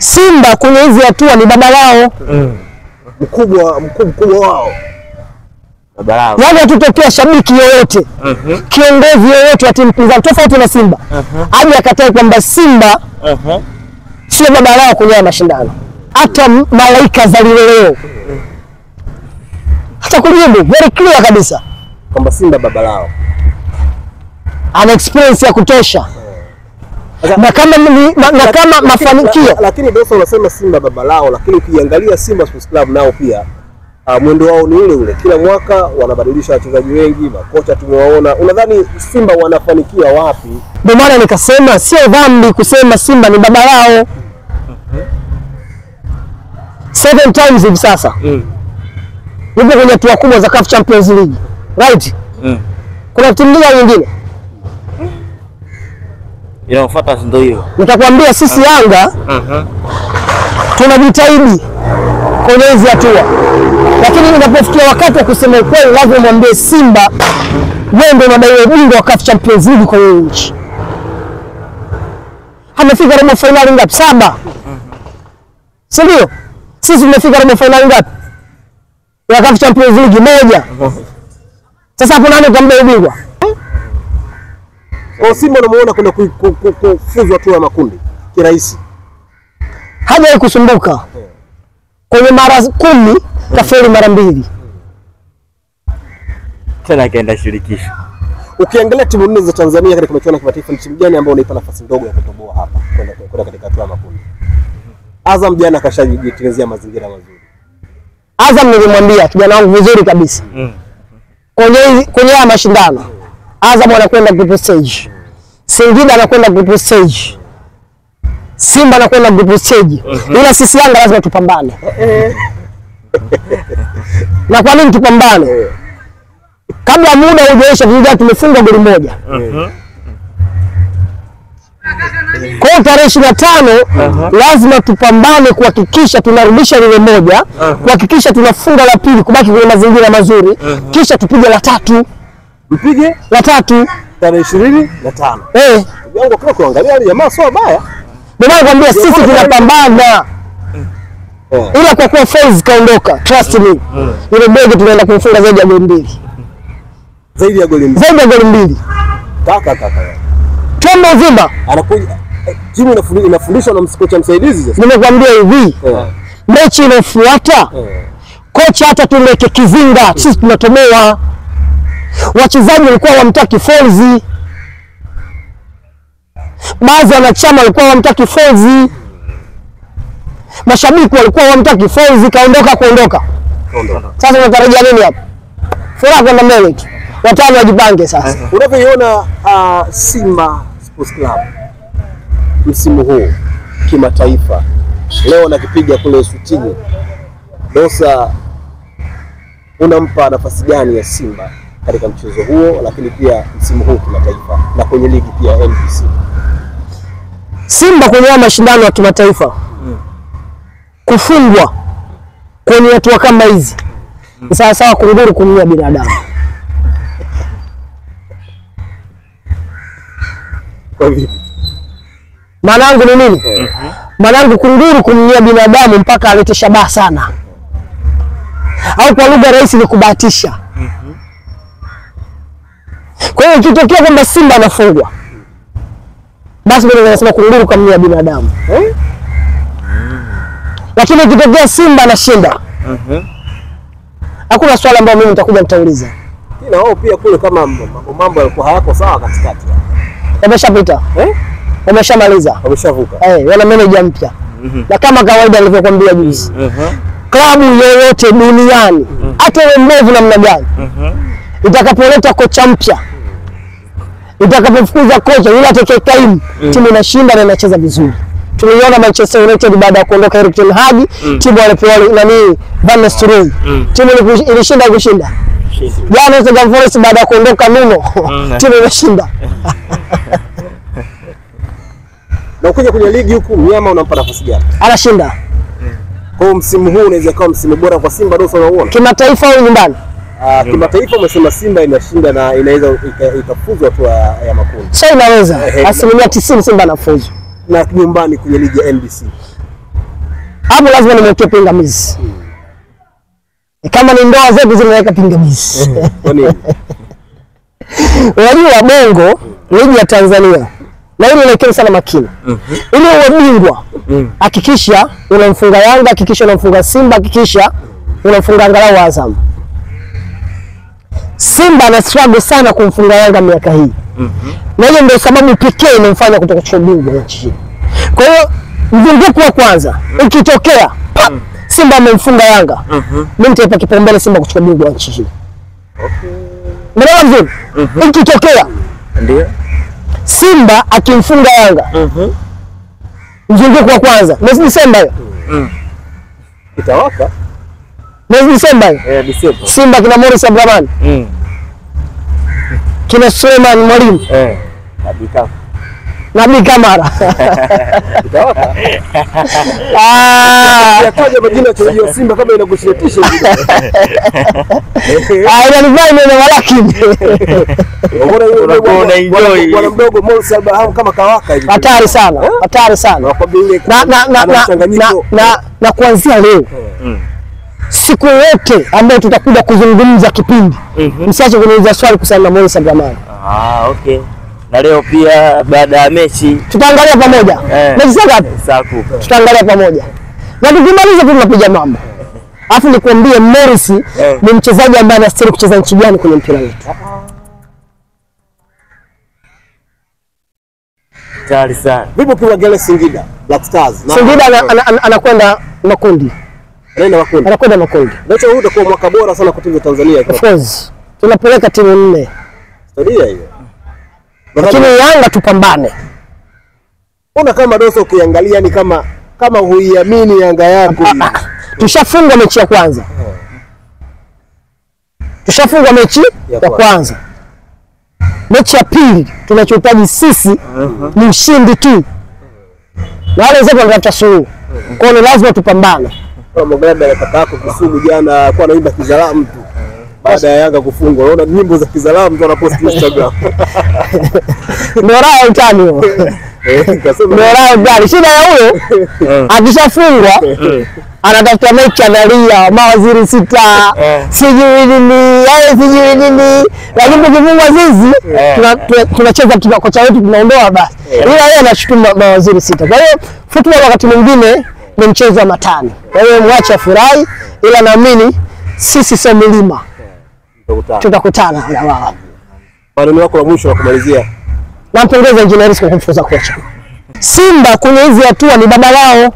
Simba kwenye hizi hatua ni baba lao. Mkubwa wao. Baba lao. Yaani hatutokea shabiki yoyote, kiongozi yoyote wa timu pinzani tofauti na Simba aje akatae kwamba Simba sio baba lao kwenye haya mashindano. Hata malaika zaliwe leo hata kujibu very clear kabisa kwamba Simba baba lao. Ana experience ya kutosha. Na kama na kama mafanikio. Lakini Dosa unasema Simba baba lao, lakini ukiangalia Simba Sports Club nao pia mwendo wao ni ule ule. Kila mwaka wanabadilisha wachezaji wengi, makocha tumewaona. Unadhani Simba wanafanikiwa wapi? Ndio maana nikasema sio dhambi kusema Simba ni baba lao. 7 times hivi sasa. Yupo kwenye hatua kubwa za CAF Champions League. Right? Kuna timu nyingine inayofuata ndio hiyo. Nitakwambia sisi Yanga tunajitahidi kwenye hizi hatua. Lakini inapofikia wakati wa kusema ukweli lazima mwambie Simba wewe ndio unadai ubingwa wa CAF Champions League kwa hiyo nchi. Amefika robo finali ngapi? 7. Si ndio? Sisi tumefika robo finali ngapi? Ya CAF Champions League 1. Sasa hapo nani utamdai ubingwa? Kwa Simba unamuona kwenda kufuzu hatua ya makundi kirahisi. Hajawahi kusumbuka. Kwenye mara 10 kafeli mara 2. Tena kaenda shirikisho. Ukiangalia timu nne za Tanzania katika michuano ya kimataifa, ni timu gani ambayo unaipa nafasi ndogo ya kutoboa hapa kwenda katika hatua ya makundi? Azam jana kashajitengenezea mazingira mazuri. Azam nilimwambia kijana wangu vizuri kabisa. Kwenye haya mashindano Azam anakwenda group stage. Singida anakwenda group stage. Simba anakwenda group stage. Ila sisi Yanga lazima tupambane. Na kwa nini tupambane? Kabla muda hujaisha vijana tumefunga goli moja. Kwa hiyo tarehe 25 lazima tupambane kuhakikisha tunarudisha lile moja, kuhakikisha tunafunga la pili, kubaki kwenye mazingira mazuri, kisha tupige la tatu. Mpige la tatu tarehe 25. Yangu kwa kuangalia wale jamaa sio baya. Ndio maana nakwambia sisi tunapambana. Ila kwa kuwa Faiz kaondoka, trust me. Yule begi tunaenda kumfunga zaidi ya goli 2. Zaidi ya goli 2. Zaidi ya goli 2. Kaka. Chombo Zimba anakuja timu inafundishwa na kocha msaidizi sasa. Nimekwambia hivi. Mechi inayofuata kocha hata tumeke kizinga, sisi tunatoboa. Wachezaji walikuwa wamtaki Folzi. Baadhi ya wanachama walikuwa wamtaki Folzi. Mashabiki walikuwa wamtaki Folzi, kaondoka kuondoka. Sasa unatarajia nini hapo? Furaha kwenda mbele tu. Watano wajipange sasa. Unavyoiona Simba Sports Club msimu huu kimataifa leo nakipiga kule Eswatini, Dosa unampa nafasi gani ya Simba katika mchezo huo, lakini pia msimu huu kimataifa na kwenye ligi pia NBC? Simba kwenye mashindano ya kimataifa kufungwa kwenye hatua kama hizi ni sawa sawa kunguru kumnyia binadamu. Maana ni nini? Maana kunguru kumnyia binadamu mpaka alete shabaha sana, au kwa lugha rahisi ni kubahatisha. Kwa hiyo ikitokea kwamba Simba anafungwa, basi ndio wanasema kunguru kumnyia binadamu. Lakini ikitokea Simba anashinda, hakuna swali ambalo mimi nitakuja nitauliza. Ila wao pia kule kama mambo yalikuwa hayako sawa katikati. Wameshapita. Wameshamaliza. Wameshavuka. Wana manager mpya. Na kama kawaida nilivyokuambia juzi. Klabu yoyote duniani, hata iwe mbovu namna gani, itakapoleta kocha mpya, itakapofukuza kocha yule atakayekaimu, timu inashinda na inacheza vizuri. Tuliona Manchester United baada ya kuondoka Erik ten Hag, timu walipewa nani, Van Nistelrooy. Timu ilishinda kushinda. Jana Nottingham Forest baada ya kuondoka Nuno, timu imeshinda. Na ukija kwenye ligi huku mnyama unampa nafasi gani? Anashinda. Kwa hiyo msimu huu unaweza kuwa msimu bora kwa Simba, Dosa unauona? Kimataifa au nyumbani? Kimataifa umesema Simba inashinda na inaweza ikafuzu hatua ya makundi. Sio inaweza. 90% Simba anafuzu. Na nyumbani kwenye ligi ya NBC. Hapo lazima nimwekee pingamizi. Kama ni ndoa zetu zinaweka pingamizi. Kwa nini? Unajua Bongo, ligi ya Tanzania, na hili nielekee sana makini. Ili uwe bingwa, hakikisha unamfunga Yanga, hakikisha unamfunga Simba, hakikisha unamfunga angalau Azam. Simba ana struggle sana kumfunga Yanga miaka hii. Na hiyo ndio sababu pekee inamfanya kutoka kuchukua ubingwa nchi hii. Kwa hiyo mzunguko wa kwanza ukitokea Simba amemfunga Yanga, mimi nitaipa kipaumbele Simba kuchukua ubingwa wa nchi hii. Okay. Umeelewa vizuri? Ikitokea ndio Simba akimfunga Yanga mzunguko wa kwanza mwezi Desemba hiyo. Itawaka mwezi Desemba hiyo. Desemba. Simba kina Morris Abraham. Kina Suleiman Mwalimu. Nabii Kamara. Itawaka. Yataja majina ya wachezaji wa Simba kama inakushitisha hivi. Inanifanya nione walakini. Unaona yule bwana mdogo Morris Abraham kama kawaka hivi. Hatari sana, hatari sana. Na kuanzia leo siku yote ambayo tutakuja kuzungumza kipindi, msiache kuniuliza swali kuhusiana na Morris Abraham. Okay. Na leo pia baada ya mechi tutaangalia pamoja. Mechi saa ngapi? Saa 10. Tutaangalia pamoja. Na tukimaliza tu tunapiga mambo. Alafu nikwambie Morris ni mchezaji ambaye anastahili kucheza nchi gani kwenye mpira wetu. Tayari sana. Vipi ukiangalia Singida Black Stars? Singida anakwenda makundi. Anaenda makundi. Anakwenda makundi. Mechi huu utakuwa mwaka bora sana kwa timu ya Tanzania. Of course. Tunapeleka timu 4. Historia hiyo. Lakini Yanga tupambane. Ona kama Doso ukiangalia ni kama huiamini Yanga yako. Tushafunga mechi ya kwanza. Tushafunga mechi ya kwanza. Mechi ya pili tunachohitaji sisi ni ushindi tu. Na wale wenzetu wanatafuta suluhu. Kwa hiyo lazima tupambane. Kama Mganda na kaka yako Kisumu jana kwa anaimba Kizalamu tu. Baada ya Yanga kufungwa, unaona nyimbo za Kizalamu tu anapost Instagram. Ndio raha utani huo. Ndio raha utani. Shida ya huyo akishafungwa anatafuta mechi analia, mawaziri 6, sijui nini, sijui nini. Lakini tukifungwa sisi tunacheza tuna kocha wetu tunaondoa basi. Ila yeye anashutumu mawaziri 6. Kwa hiyo football wakati mwingine ni mchezo wa matani. Kwa hiyo mwache afurahi, ila naamini sisi sio milima. Tutakutana na wao. Maneno yako la mwisho la kumalizia. Nampongeza Engineer kwa kumfukuza kocha. Simba kwenye hizi hatua ni baba lao.